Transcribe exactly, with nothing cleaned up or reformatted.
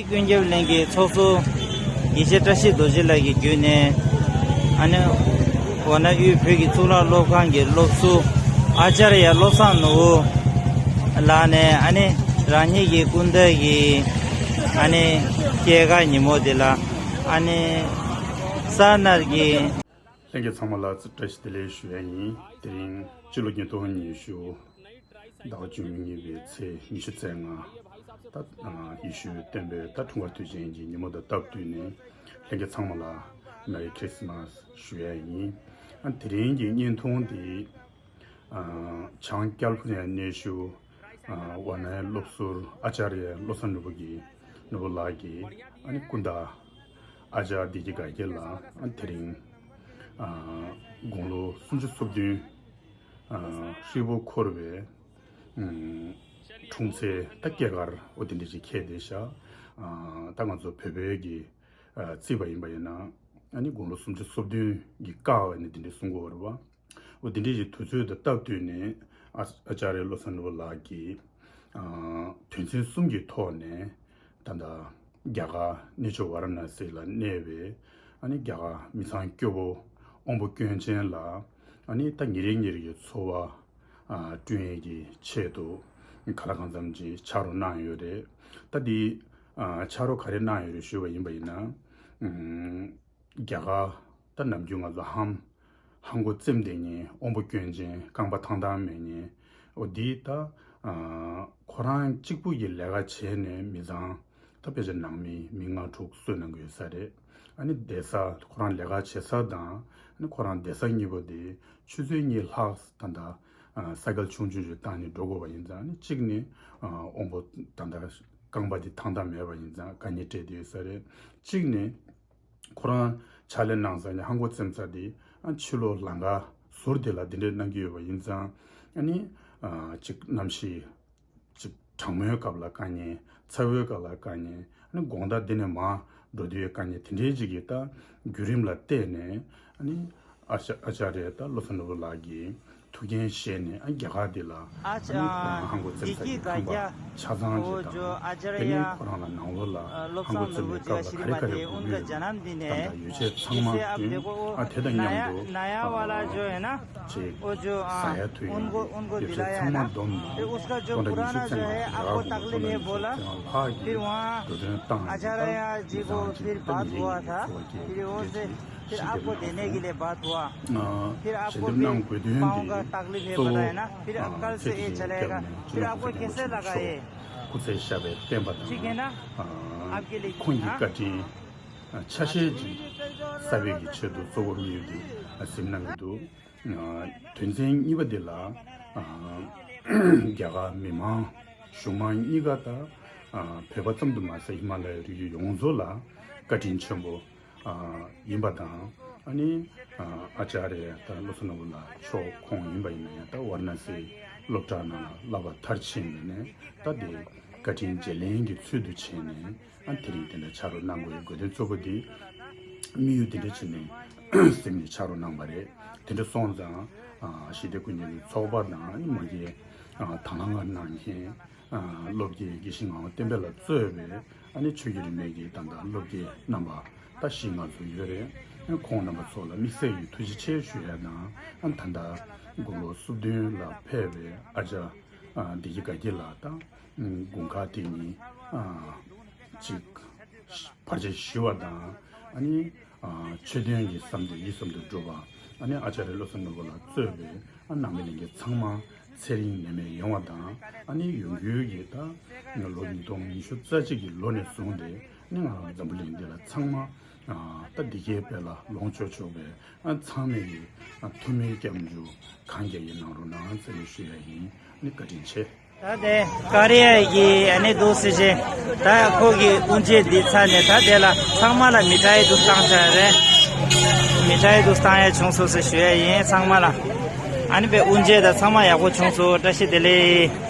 ཀུན་ཁྱབ་གླིང་གི་ཚོགས་གཙོ་དགེ་བཤེས་བཀྲ་ཤིས་རྡོ་རྗེ་ལགས་ཀྱི་བརྒྱུད་ནས། ཨ་ནི་ཝཱ་ཎ་དབུས་བོད་ཀྱི་གཙུག་ལག་སློབ་ཁང་གི་སློབ་ཟུར་ཨཱ་ཙཱརྱ་བློ་བཟང་ནོར་བུ་ལགས་ནས། ཨ་ནི་རང་ཉིད་ཀྱི་སྐུ་ཟླ་གི་ཨ་ནི་སྐྱེས་སྐར་ཉིན་མོ་འདི་ལ། ཨ་ནི་ས་ནར་གྱི། ལྷན་རྒྱས་ཚང་མ་ལ་བཀྲ་ཤིས་བདེ་ལེགས་ཞུ་ཡ་ཡིན། དེ་རིང་སྤྱི་ལོ་ཉིས་སྟོང་ཉི་ཤུ་ཟླ་བ་བཅུ་གཉིས་པའི་ཚེས་ཉི་ཤུ་རྩ་ལྔ། ད་ཨ་ཡེ་ཤུ་སྟོན་པའི་ད་འཁྲུངས་སྐར་དུས་ཆེན་གྱི་ཉིན་མོ་དང་སྟབས་བསྟུན་ནས། ལྷན་རྒྱས་ཚང་མ་ལ་Merry Christmas ཞུ་ཡ་ཡིན། ཨ་དེ་རིང་གི་བརྙན་ཐུང་འདི་ཨ་བྱང་ཀལ་ཕོར་ནི་ཡ་གནས་བཞུགས་ཨ་ཝཱ་ཎའི་སློབ་ཟུར་ཨཱ་ཙཱརྱ་བློ་བཟང་ནོར་བུ་གི་ནོར་བུ་ལགས་ཀྱི་ཨ་ནི་སྐུ་ཟླ་ཨཱ་ཙཱརྱ་བདེ་སྐྱིད་དགའ་སྐྱིད་ལགས། ཨ་དེ་རིང་ཨ་དགུང་ལོ་སུམ་ཅུ་སོ་བདུན། ཨ་ཧྲིལ་པོ་འཁོར་བའི་ཨ་འཁྲུངས་ཚེས་ད་སྐྱེས་སྐར་འོ་དེ་འདྲ་ཅིག་འཁེལ་བསྡད་ཤག་ཨ་ད་ང་ཚོ་བོད་པའི་གི་ཨ་རྩིས་པ་ཡིན་པ་ཡིན་ན། ཨ་ནི་དགུང་ལོ་སུམ་ཅུ་སོ་བདུན་གྱི་སྐབས་ནས་དེ་འདྲ་གསུང་གི་ཡོད་རེད་པ། འོ་དེ་འདྲ་ཅིག་དུས་ཚོད་དང་སྟབས་བསྟུན་ནས་ཨ་ཨཱ་ཙཱརྱ་བློ་བཟང་ནོར་བུ་ལགས་ཀྱིས་ཨ་དོན་ཚན་གསུམ་གྱི་ཐོག་ནས། ད་ལྟ་རྒྱ་གར་གནས་མཆོག་ཝཱ་ར་ཎ་སི་ལ་གནས་པའི་ཨ་ནི་རྒྱ་གར་མི་ཚང་སྐྱོ་པོ་དབང་པོ་སྐྱོན་ཅན་ལ་ཨ་ནི་ད་ཉིན་རེ་ཉིན་རེ་གི་འཚོ་བ་ཨ་བསྐྲུན་ཡས་ཀྱི་ཆེད་དུ་གང་ལ་གང་འཚམ་ཅིག་ཕྱག་རོགས་གནང་ཡོད་རེད། ད་འདི་ཨ་ཕྱག་རོགས་ག་རེ་གནང་ཡོད་རེད་ཞུས་པ་ཡིན་པ་ཡིན་ན། ཨ་རྒྱ་གར་ད་ནམ་རྒྱུན་ང་ཚོ་ཧམ་ཧམ་གོ་བཙེམ་བསྡད་མཁན། དབང་པོ་སྐྱོན་ཅན། རྐང་པ་ཐང་ཐང་མེད་མཁན། འོ་འདི་ད་ཨ་ཁོ་རང་གཅིག་པུ་གིས་ལས་ཀ་བྱས་ནས་མི་ཚང་ད་ཕལ་ཆེར་ནང་མི་མི་ལྔ་དྲུག་གསོ་གནང་གི་ཡོད་ས་རེད། ཨ་ནི་བསྡད་ས་ཁོ་རང་ལས་ཀ་བྱེད་ས་དང་། ཨ་ནི་ཁོ་རང་བསྡད་ས་གཉིས་པོ་དེ་ཆུ་ཚོད་གཉིས་ལྷག་ད་ལྟ་ཨ་སའི་ཀལ་ཆུང་ཆུང་ཞིག་བཏང་ནས་འགྲོ་དགོས་པ་ཡིན་ཙང་། ཨ་ནི་གཅིག་ནི་ཨ་དབང་པོ་ད་ལྟ་རྐང་པ་དེ་ཐང་ཐང་མེད་པ་ཡིན་ཙང་དཀའ་ངལ་འཕྲད་བསྡད་ཡོད་ས་རེད། གཅིག་ནི། ཁོ་རང་ཕྱག་ལས་གནང་ས་ནས་ཧམ་གོ་བཙེམ་ས་དེ་ཨ་ཕྱི་ལོགས་ལམ་ཁ་ཟུར་དེ་ལ་དེ་འདྲས་གནང་གི་ཡོད་པ་ཡིན་ཙང་། ཨ་ནི་ཨ་ཅིག་གནམ་གཤིས་ཅིག་གྲང་མོའི་སྐབས་ལ་དཀའ་ངལ། ཚ་བོའི་སྐབས་ལ་དཀའ་ངལ། ཨ་ནི་དགོང་དག་འདི་ནས་མར་འགྲོ་དུས་དཀའ་ངལ་དེ་འདྲས་ཅིག་གི་ད་བརྒྱུད་རིམ་ལ་བལྟས་ནས། ཨ་ནི་ཨ་ཙཱ་ཨ་ཙཱརྱ་ད་བློ་བཟང་ནོར་བུ་ལགས་ཀྱིས་ཐུགས་འགན་བཞེས་ནས། ཨ་རྒྱ་གར་འདི་ལ་ཨ་ནི་ཁོ་རང་ཧམ་གོ་བཙེམ་ས་ཀྱི་ཁང་པ་ཆ་ཚང་ཞིག་དང་། དེ་ནས་ཁོ་རང་ལ་ནང་ལོགས་ལ་ཧམ་གོ་བཙེམ་པའི་སྐབས་ལ་ག་རེ་ག་རེ་དགོས་ཀྱི་ཡོད་དང་། ད་ལྟ་ཡོ་བྱད་ཚང་མ་བསྐྲུན། ཨ་དེ་དང་མཉམ་དུ་ཨ་ཅིག་ཟ་ཡ་འཐུང་ཡ་གི་ཡོ་བྱད་ཚང་མ་བསྡོམས་ནས་སྟོང་ཕྲག་ཉི་ཤུ་རྩ་ལྔ། རྒྱ་གར་སྒོར་སྟོང་ཕྲག་ཉི་ཤུ་རྩ་ལྔ་ལྷག་གི་འགྲོ་གྲོན་བཏང་ནས། ད་མི་ཚང་ཅིག་ད་ཉིན་རེ་ཉིན་རེ་འཚོ་བ་སྐྱེལ་ཡ་གི་འདི་འདྲས་ཅིག་ཞིག་དེ་ནང་གི་འདུག་ཨ་ཞལ་འདེབས་གནང་དགོས་དོན་འདི་གཙོ་བོ་ཨ་ཚེས་དེ་བཞིན་སྐྱབས་གནས་སྤྱི་ནོར་༸གོང་ས་༸སྐྱབས་མགོན་ཆེན་པོ་མཆོག་སྐུ་ཚེ་ཞབས་པད་བརྟན་པ་དང་། ཨ་ཁོང་གི་བཀའ་དྲིན་ཨ་ཆ་ཤས་ཅིག་གསར་པའི་གི་ཆེད་དུ་གཙོ་བོ་དམིགས་ཡུལ་འདི་ཨ་གཟིགས་གནང་གི་འདུག་ཨ་དོན་ཚན་གཉིས་པ་འདི་ལ་ཨ་རྒྱ་གར་མི་མང་གཞུང་མང་གཉིས་ཀ་དང་། ཨ་བོད་པ་ཙམ་དུ་མ་ཟད་ཧི་མ་ལ་ཡའི་རི་རྒྱུད་ཡོངས་རྫོགས་ལ་བཀའ་དྲིན་ཆེན་པོ་ཨ་ཡིན་པ་དང་། ཨ་ནི་ཨ་ཨ་ཙཱརྱ་ད་བློ་བཟང་ནོར་བུ་ལགས་མཆོག་ཁོང་ཡིན་པ་ཡིན་ན་ཡང་། ད་ཝཱ་ར་ཎ་སིའི་སློབ་གྲྭ་ནང་ལ་བསླབ་པ་མཐར་ཕྱིན་ནས་ནས། ད་དེ་བཀའ་དྲིན་བརྗེ་ལེན་གྱི་ཚུལ་དུ་བྱས་ནས། ཨ་དེ་རིང་དེ་འདྲ་ཕྱག་རོགས་གནང་དགོས་ཡ་དགོས་དོན་གཙོ་བོ་དེ་དམིགས་ཡུལ་དེ་འདྲ་བྱས་ནས་སེམས་ནས་ཕྱག་རོགས་གནང་བ་རེད། དེ་འདྲ་སོང་ཙང་ཨ་ཞི་བདེ་ཀུན་ཁྱབ་ཀྱི་ཚོགས་པ་དང་། ཨ་ནི་མ་གི་ཨ་དང་བླངས་གནང་མཁན་ཨ་སློབ་དགེ་དགེ་བཤེས་ངག་དབང་བསྟན་འཕེལ་ལགས་གཙོས་པའི་ཨ་ནི་ཆོས་བརྒྱུད་རིས་མེད་ཀྱི་ད་ལྟ་སློབ་དགེ་རྣམ་པ་ད་བཞི་ལྔ་ཚོ་ཡོད་རེད། ཨ་ཁོང་རྣམ་པ་ཚོ་ལ་དམིགས་བསལ་གྱི་ཐུགས་རྗེ་ཆེ་ཞུ་ཡ་དང་། ཨ་ད་ལྟ་དགུང་ལོ་སུམ་བདུན་ལ་ཕེབས་པའི་ཨ་ཅག་ཨ་བདེ་སྐྱིད་དགའ་སྐྱིད་ལགས་དང་། ཨ་དགུན་ཁ་དེ་ཉིད་ཨ་ཅིག་བར་ཆད་ཞི་བ་དང་། ཨ་ནི་ཨ་ཆོས་དོན་གྱི་བསམ་དོན་ཡིད་བསམ་དུ་འགྲུབ་པ། ཨ་ནི་ཨ་ཙཱརྱ་བློ་བཟང་ནོར་བུ་ལགས་གཙོས་པའི་ཨ་ནང་པའི་ལྷན་རྒྱས་ཚང་མ་ཚེ་རིང་ནད་མེད་ཡོང་བ་དང་། ཨ་ནི་ཡོང་རྒྱུའི་གི་ད་ལོ་ཉིས་སྟོང་ཉི་ཤུ་རྩ་གཅིག་གི་ལོ་ནས་བཟུང་སྟེ། ཨ་ནི་ང་རང་འཛམ་བུ་གླིང་འདི་ལ་ཚང་མ་ཨ་ད་བདེ་སྐྱིད་དཔལ་ལ་ལོངས་སྤྱོད་ཆོག་པའི་ཨ་ཚང་མས་ཀྱི་ཨ་ཐུགས་སྨོན་སྐྱབས་འཇུག་གང་རྒྱ་ཡིན་གནང་རོགས་གནང་ཟེར་ནས་ཞུ་ཡ་ཡིན། ཨ་ནི་བཀའ་དྲིན་ཆེ། ད་དེ་ཀ་རི་ཡ་གི་ཨ་ནི་འདུག་སེ་བྱས། ད་ཁོ་གི་དབུ་འབྱེད་འདི་ཚར་ནས་ད་དེ་ལ་ཚང་མ་ལ་མི་ཐའི་འདུག་བཏང་ཚར་རེད། མི་ཐའི་འདུག་བཏང་ཡ་བྱུང་སོང་ཟེར་ཞུ་ཡ་ཡིན། ཚང་མ་ལ། ཨ་ནི་པའི་དབུ་འབྱེད་ད་ཚང་མ་ཡག་པོ་བྱུང་སོང་། བཀྲ་ཤིས་བདེ་ལེགས།